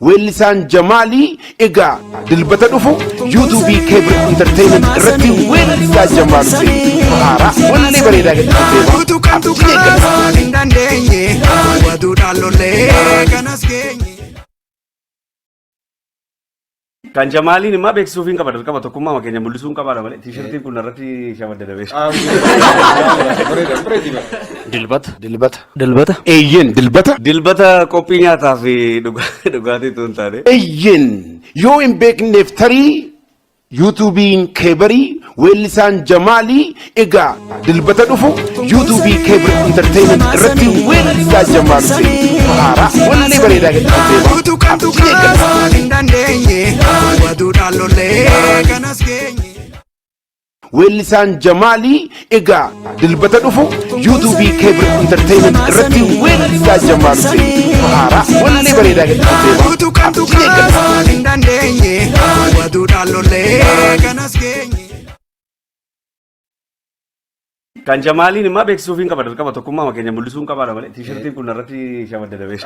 Weellisaan Jamaalii egaa Dilbata dhufu yuutuubii Keebir Entertainment irratti weellisaa Jamaal Hussein haaraa wallee bareedaa gadhiisee Utuu kan abdiin eeggata. tuqaa hin dandeenye waduudhaan lollee kanas geenye. Kan Jamaaliin immoo beeksisuuf hin qaba dirqama tokkummaa keenya mul'isuu hin qabaadha malee tiishartiin kun irratti shamaddaname. Dilbata. Dilbata. Dilbata. Eeyyeen dilbata. Dilbata qophii nyaataa fi dhugaatiitu hin taane. Eeyyeen yoo hin beekneef tarii yuutuubiin keebarii weellisaan Jamaalii egaa dilbata dhufu yuutuubii Keebir Entertainment irratti weellisaa Jamaal Hussein haaraa wallee bareedaa gadhiisee Utuu kan abdiin eeggata. tuqaa hin dandeenye waduudhaan lollee kanas geenye. Weellisaan Jamaalii egaa dilbata dhufu yuutuubii Keebir Entertainment irratti weellisaa Jamaal Hussein haaraa wallee bareedaa gadhiisee Utuu kan abdiin eeggata. tuqaa hin dandeenye waduudhaan lollee kanas geenye. Kan Jamaaliin immoo beeksisuuf hin qaba dirqama tokkummaa keenya mul'isuu hin qabaadha malee tiishartiin kun irratti shamaddaname.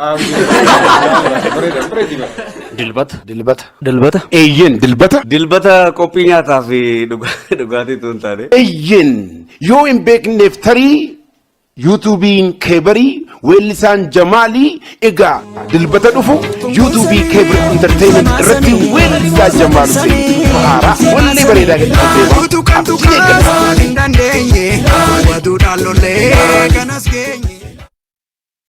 Dilbata. Dilbata. Dilbata. Eeyyeen dilbata. Dilbata qophii nyaataa fi dhugaatiitu hin taane. Eeyyeen yoo hin beekneef tarii yuutuubiin keebarii weellisaan Jamaalii egaa dilbata dhufu yuutuubii Keebir Entertainment irratti weellisaa Jamaal Hussein haaraa wallee bareedaa gadhiisee Utuu kan abdiin eeggata. tuqaa hin dandeenye waduudhaan lollee kanas geenye.